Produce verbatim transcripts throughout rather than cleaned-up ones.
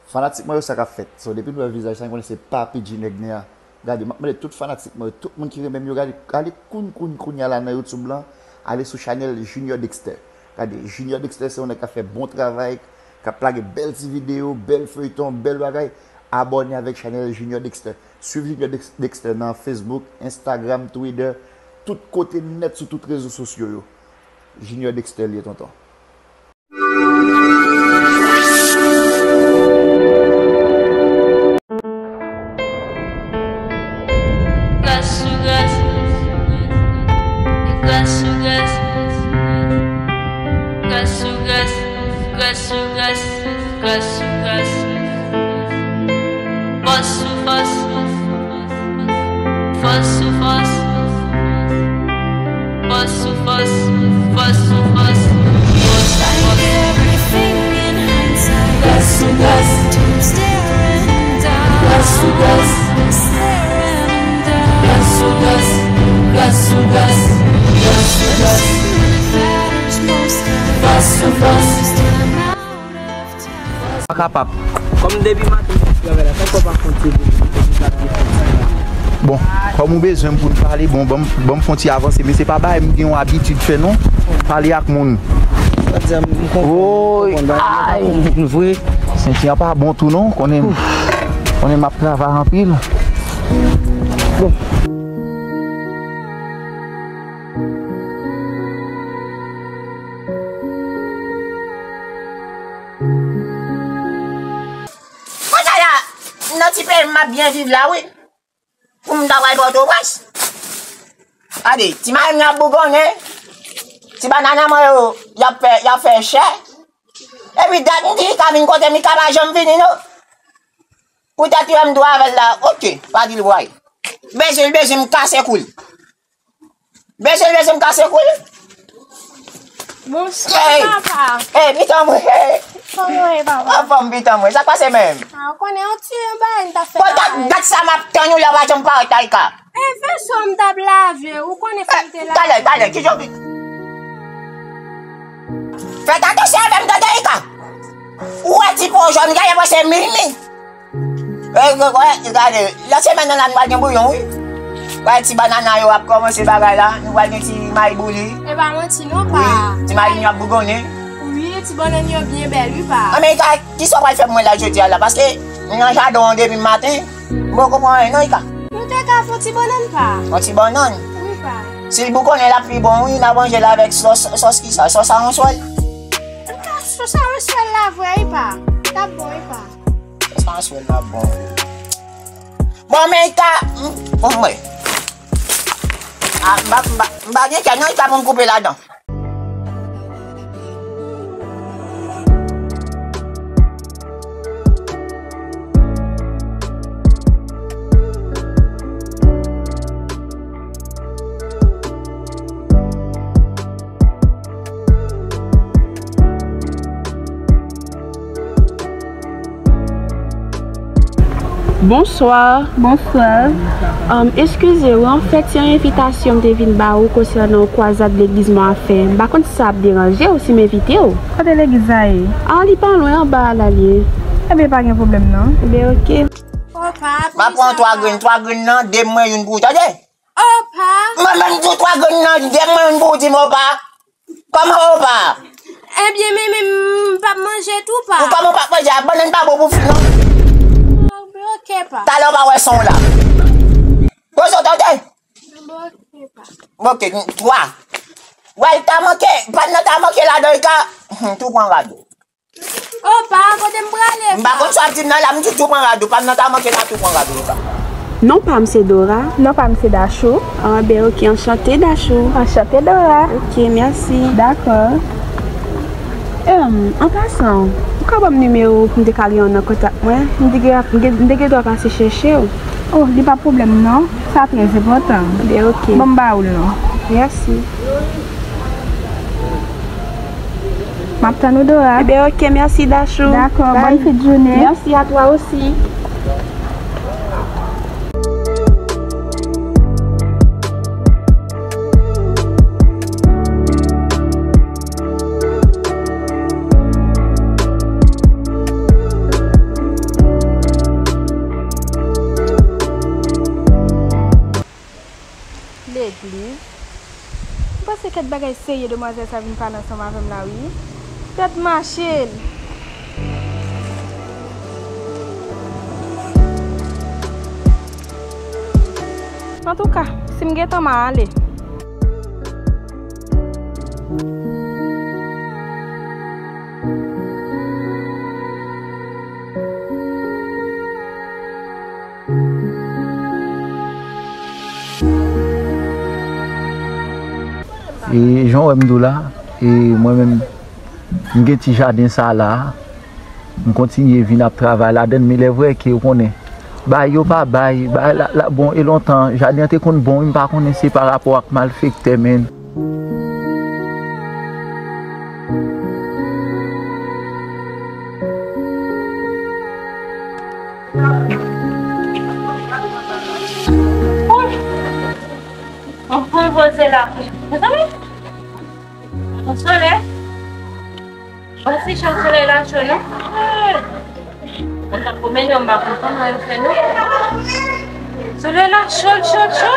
Fanatik mwen yo, sa k ap fèt? So, depi nou wè vizaj sa, n konnen se Papi G nèg nè a. Gade, m ap mande tout fanatik mwen yo, tout moun ki renmen m yo, gade, ale kounye kounye kounye a la nan YouTube lan, ale sou chanèl Junior Dexter. Gade, Junior Dexter se yon nèg k ap fè bon travay, k ap lage bèl ti videyo, bèl feyton, bèl bagay. Abòne avèk chanèl Junior Dexter. Swiv Junior Dex- Dexter nan Facebook, Instagram, Twitter, tout kote nèt sou tout rezo sosyo yo. Junior Dexter li ye, tonton. Gras sou gras. Gras sou gras. Gras sou gras. Gras sou gras. Gras sou gras. Fòs sou fòs. Fòs sou fòs. Fòs sou fòs. Fòs sou fòs. Fòs sou fòs. Gras sou gras. Gras sou gras. Gras sou gras. Gras sou gras. Gras sou gras. Fòs sou fòs. Pa kapab. Kòm depi maten m ap travay la, chak fwa pa fon ti bouch, m ap defann sa la. Bon, kòm ou bezwen m pou n pale, bon, ban m, ban m fon ti avanse, men se pa bagay m gen yon abitid fè non, pale ak moun. Sa di a, m konprann, m konprann, bagay yo pa bon pou nou vre. Senti an pa bon tou non, konnen, konnen m ap travay anpil. Bon. Konsa la, nan ti peyi m ap byen viv la, wi. Pou m ta pral Pòtoprens. Gade, ti mayi m yo ap bougonnen. Ti banana mwen yo, y ap fè, y ap fè chè. Epi dat m di Ika vin kote m, Ika pa janm vini, non. Poutèt yo, m dwe avè l la. Oke, pa di l vway. Beze l, beze m kase kou l. Beze l, beze m kase kou l. Bonswa, papa. Ey, pitan mwen. Kòman w ye, papa? Anfòm, pitan mwen. Sa k pase menm? A, ou konnen yon ti bagay m t ap fè. Bon, dat, dat sa m ap tann ou la, w pa janm parèt la, Ika. E veso m t ap lave, ou konnen fò m te lave. Talè, talè, kijan w vin? Fè atansyon avè m, tande, Ika. Ou wè ti po jòn, gade, mwen se mimi. E, e, e, gade, nan semèn nan la, nou pral gen bouyon, wi. Wè, ti banana yo ap kòmanse bagay la, nou pral gen ti mayi bouli. E pa manti non, pa. Wi, ti mayi yo ap bougonnen. Wi, ti bannann yo byen bèl, wi, pa. An, men, Ika, kisa w pral fè pou mwen la jodi a la? Paske m nan jaden an depi maten, m poko pran anyen non, Ika. Nou te ka fè yon ti bannann, pa. Yon ti bannann? Wi, pa. Si l bougonnen, l ap pi bon, wi, n a manje l avèk sòs, sòs kisa? Sòs aranswèl? Sòs aranswèl la vre, wi, pa. T ap bon, wi, pa. Sa sou la bon. Bon, men Ika, m, bon, mwen. A, m pa, m pa, m pa gen kè non, Ika pou m koupe ladan. Bonswa. Bonswa. Anm, eskize wi, anfèt, se yon envitasyon m te vin ba ou konsènan yon kwazad legliz mwen ap fè. M pa konn si sa ap deranje w si m envite w. Kote legliz la ye? A, li pa lwen, anba a la l ye. Ebyen, pa gen pwoblèm non. Ebyen, oke. M ap pran twa grenn, twa grenn nan, de mwen youn pou ou, tande? Opa! Mwen menm tou twa grenn nan, de mwen youn pou ou di m opa. Kòman opa? Ebyen, men, men, m p ap manje tou, pa. Ou kòman w p ap manje a? Bannann pa bon pou fi non. Oke, pa. Talè w pa wè san w la. Poze w tande? Oke, pa. Oke, twa. Wè, l ta manke, pa nan ta manke ladan, l ka, hmm, tou pran rad ou. Opa, kote m prale, pa? M pa konn sa w ap di m nan la, m di tou pran rad ou, pa m nan ta manke la, tou pran rad ou, Ika. Non pa m se Dora. Non pa m se Dachou. Ah, ben, oke, anchante, Dachou. Anchante, Dora. Oke, mèsi. Dakò. Em, an pasan, ou ka ban m nimewo w pou m te ka gen yon nan kontak mwen? M te gen, m gen, m te gen dwa pase chèche w. Oh, li pa pwoblèm non. Sa trè enpòtan. Ben, oke. Ban m ba ou l non. Mèsi. M ap tann ou, Dora. Ebyen, oke, mèsi, Dachou. Dakò, bòn fin jounen. Mèsi a twa osi. Tèt bagay serye demwazèl sa vin pale ansanm avè m la wi. Tèt mache l. Antouka, si m gentan m a ale. E jan w wè m di w la, e mwen menm, m gen ti jaden sa la, m kontinye vin ap travay ladann, men lè vrè ke w konnen, bay yo pa bay, bay la, la, bon, e lontan, jaden an te konn bon, wi, m pa konnen se pa rapò ak malfektè, men. Anpil voze la. Mezanmi, solèy. Pase chan solèy la cho non. Mwen t ap pwomennen, m pa konn kòman yo fè non. Solèy la cho, cho, cho.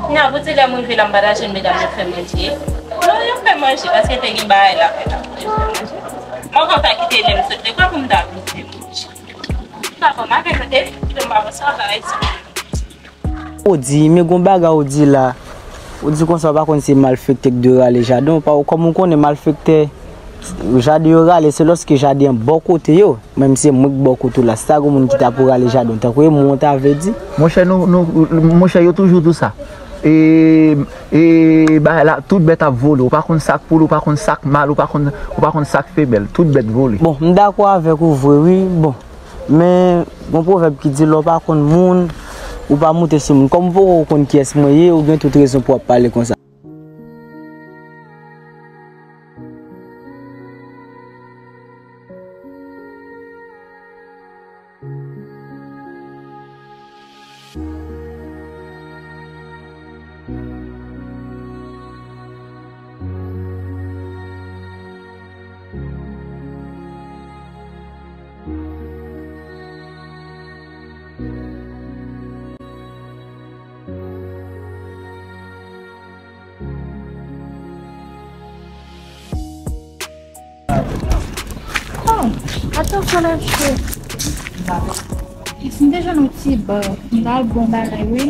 Kounya pou ti lè m rive la, m pa ta jwenn medam yo fè manje. Non, yo fè manje paske te gen bagay la fè la. Yo fè manje. Mwen konn ta kite lè m sot lekòl pou m ta vin fè manje. Sa bon, m a fè kote, kite m pa bon sa bagay sa. Ou di, men gon bagay ou di la. Ou di konsa ou pa konn se malfektè k dwe rale jaden w. Pa, kòm ou konnen malfektè, jaden yo rale, se lòske jaden an bò kote yo. Menm se mwen k bò kote w la, si ta gon moun ki ta pou rale jaden w, tankou e mwen w ta vle di. Monchè, nou, nou, monchè, yo toujou di w sa. E, e, bagay la, tout bèt ap vole. Ou pa konn sa k poul, ou pa konn sa k mal, ou pa konn, ou pa konn sa k femèl. Tout bèt vole. Bon, m dakò avèk ou vre, wi. Bon. Men, gon pwovèb ki di, lè w pa konn moun, ou pa moute sou moun. Kòm ou poko konn kiyès mwen ye, ou gen tout rezon pou w ap pale konsa. Oh, atansyon lè cho. Si m te jwenn yon ti ba, m ta al bon bagay, wi.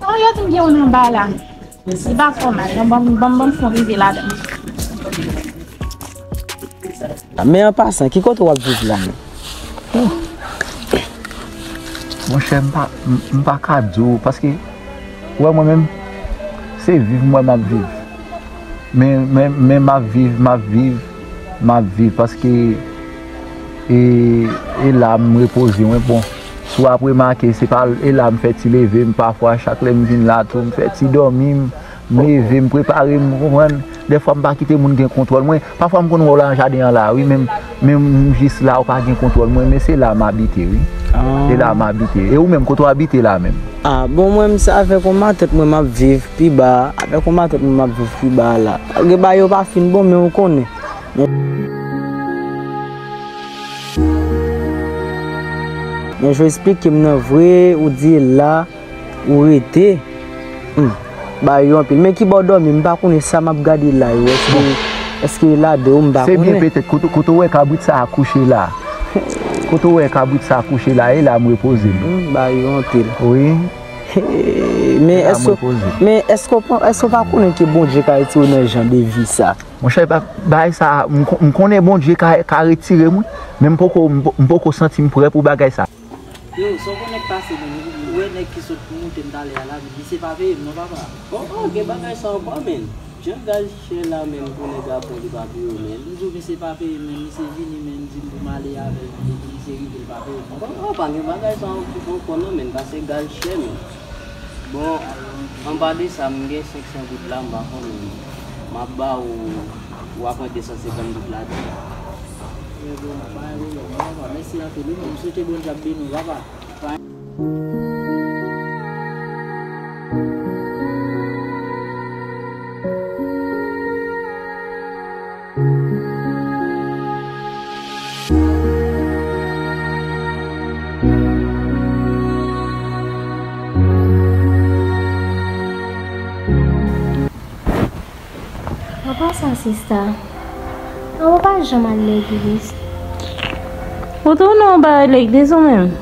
Oh, yo di m gen youn anba la. Li pa twò mal, non, ban m, ban m, ban m fon rive ladan. Men an pasan, ki kote w ap viv la menm? Monchè, m pa, m, m pa ka di w, paske, ou wè mwen menm, se viv m wè m ap viv. Men, men, men m ap viv, m ap viv, m ap viv, paske e, e la m repoze mwen. Bon, si w ap remake, se pa e la m fè ti leve m, pafwa, chak lè m vin la tou, m fè ti dòmi m, m leve, m prepare m, ou konprann? Dèfwa m pa kite moun gen kontwòl mwen. Pafwa m konn wè w la nan jaden an la, wi, men, men m jis la, ou pa gen kontwòl mwen, men se la m abite, wi. Ah. Se la m abite. E ou menm, kote w abite la menm? Ah, bon, mwen, m se avèk yon matant mwen m ap viv pi ba a. Avèk yon matant mwen m ap viv pi ba a la. Gen bagay yo pa fin bon, men ou konnen. Men, men je esplike m nan vre, ou di la, ou rete. Hmm. Ba yo anpil. Men ki bò w dòmi? M pa konnen sa m ap gade la yo. Èske, èske e ladan yo? M pa konnen. Se byen petèt kote, kote w wè kabrit sa a kouche la. Kote w wè kabrit sa a kouche la, e la m repoze m. Hmm, ba yo anpil. Wi. Men èske, men èske w pa, èske w pa konnen ke Bondye ka retire w nan jan de vi sa? Monchè, ba-, bagay sa, m kon-, m konnen Bondye ka, ka retire m, wi. Men m poko, m po-, m poko santi m prè pou bagay sa. Yo, sa w konnen k pase menm, ou wè nèg ki sot moute m talè a la, misye pa peye m non, papa. Oh, oh, gen bagay sa ankò, menn. Jan gaz chè la menm pou nèg ap bon, li pa peye w, menn. M di w misye pa peye m, menn, misye vini, menn, di m pou m ale avè l, epi misye rive, l pa peye m ankò. Oh, oh, pa gen bagay sa ankò non, menn, pase gaz chè, menn. Bon, anba de sa, m gen senk san goud la, m pa konnen. M ap ba ou, ou ap pran de san senkant goud ladan. Mèsi anpil, wi, m swete Bondye ap beni w, papa. Sa, sista. An, ou pa janm al legliz. Ou tounen w bay legliz ou menm?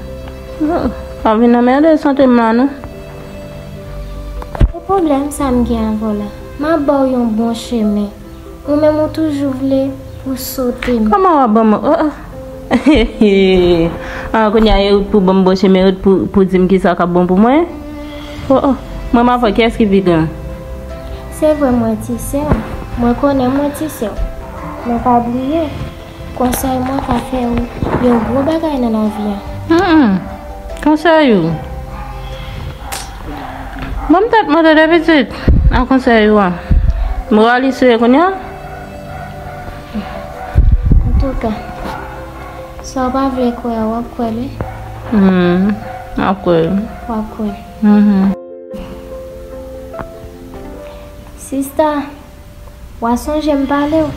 W ap vin anmède sante m la, non? Se pwoblèm sa m gen avè w la. M ap ba w yon bon chemen. Ou menm ou toujou vle pou sote m. Kòman w ap ban mwen? Oh, oh. Ah, kounye a, e ou pou ban m bon chemen, e ou pou, pou di m kisa k ap bon pou mwen? Oh, oh. Mwen m avè w, kiyès ki pi gran? Se vre mwen ti sè w. Mwen konnen mwen ti sè w. Men pa bliye, konsèy mwen ka fè w yon gwo bagay nan lavi a. Hmm. Konsèy ou? Bon, m tèt mwen tande pitit. An konsèy ou a. Moralis ou ye kounye a? Antouka, sa w pa vle kwè a, w ap kwè li. Hmm, m ap kwè. W ap kwè. Mhm. Sista, w a sonje m pale w?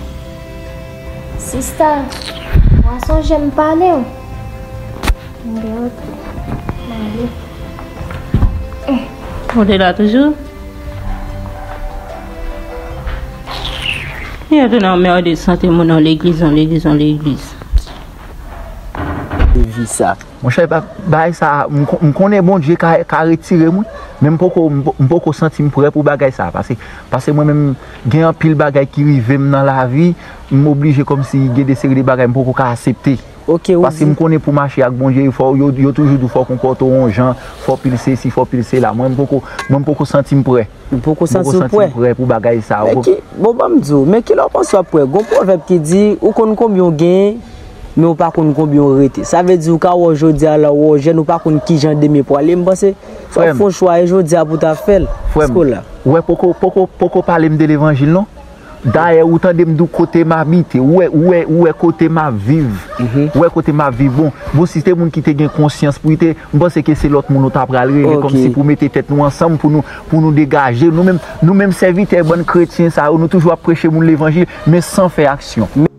Sista, w a sonje m pale w? Mwen gen otan. Mwen ale. Ou te la toujou? Yo tounen anmède sante moun nan legliz, nan legliz, nan legliz. Evi sa. Monchè, ba-, bagay sa, m kon-, m konnen Bondye ka, ka retire m, wi. Men m poko, m po-, m poko santi m prè pou bagay sa. Paske, paske mwen menm, gen anpil bagay ki rive m nan lavi, m oblije kòmsi gen de seri de bagay m poko ka aksepte. Ok, ou di. Paske m konnen pou mache ak Bondye, fò, yo, yo toujou di w fò w konpòte w yon jan, fò pil sesi, fò pil sela. Mwen, m poko, mwen, m poko santi m prè. M poko santi w prè. M poko santi m prè pou bagay sa. Men ki, bon, ban m di w, men kilè w panse w ap prè? Gon pwovèb ki di, ou konn konbyen w genyen, men ou pa konn konbyen w rete. Sa vle di ou ka wè w jodi a la, ou wè w jèn, ou pa konn kijan demen pwale. M panse, fò w fè yon chwa e jodi a pou w ta fè l. Frè m, ou wè, poko, poko, poko pale m de levanjil, non. Dayè, ou tande m di w kote m abite, ou wè, ou wè, ou wè kote m ap viv. Mhm. Ou wè kote m ap viv. Bon, bon, si se te moun ki te gen konsyans pou li te, m panse ke se lòt moun ou ta pral rele, ok, kòmsi pou mete tèt nou ansanm, pou nou, pou nou degaje. Nou menm, nou menm sèvitè, bann kretyen sa yo, nou toujou ap preche moun levanjil, men san fè aksyon.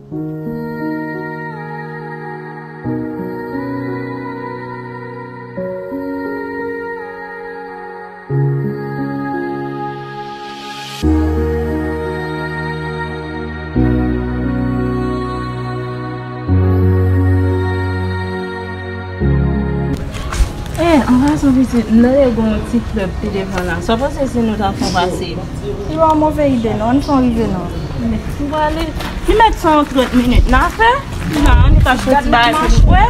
Eh, anvason pitit, m tande gon ti klèb pi devan la. Sa w panse si nou ta fè yon pase? Se pa yon move ide, non. Ann fè yon rive, non. M prale. Li mèt fè yon trant minit. N a fè? N a, ann ka fè ti bagay pou nou bwè.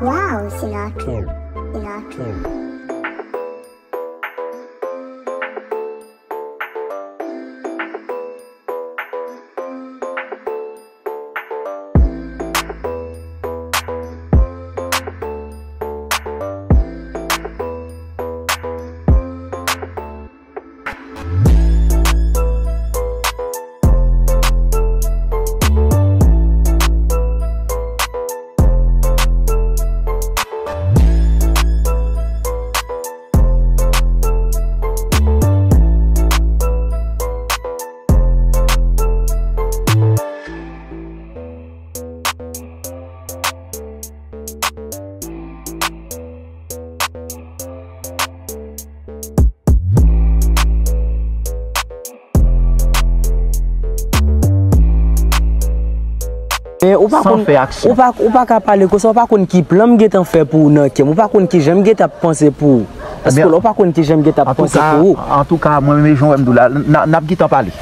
Wow, Sinatra. Sinatra. Men ou pa konn, ou pa, ou pa ka pale konsa, ou pa konn ki plan m gentan fè pou ou nan kè m, ou pa konn kijan m gentan ap panse pou ou. Paske ou pa konn kijan m gentan ap panse pou ou. Antouka, antouka, mwen menm jan w wè m di w la, n a, n ap gentan pale.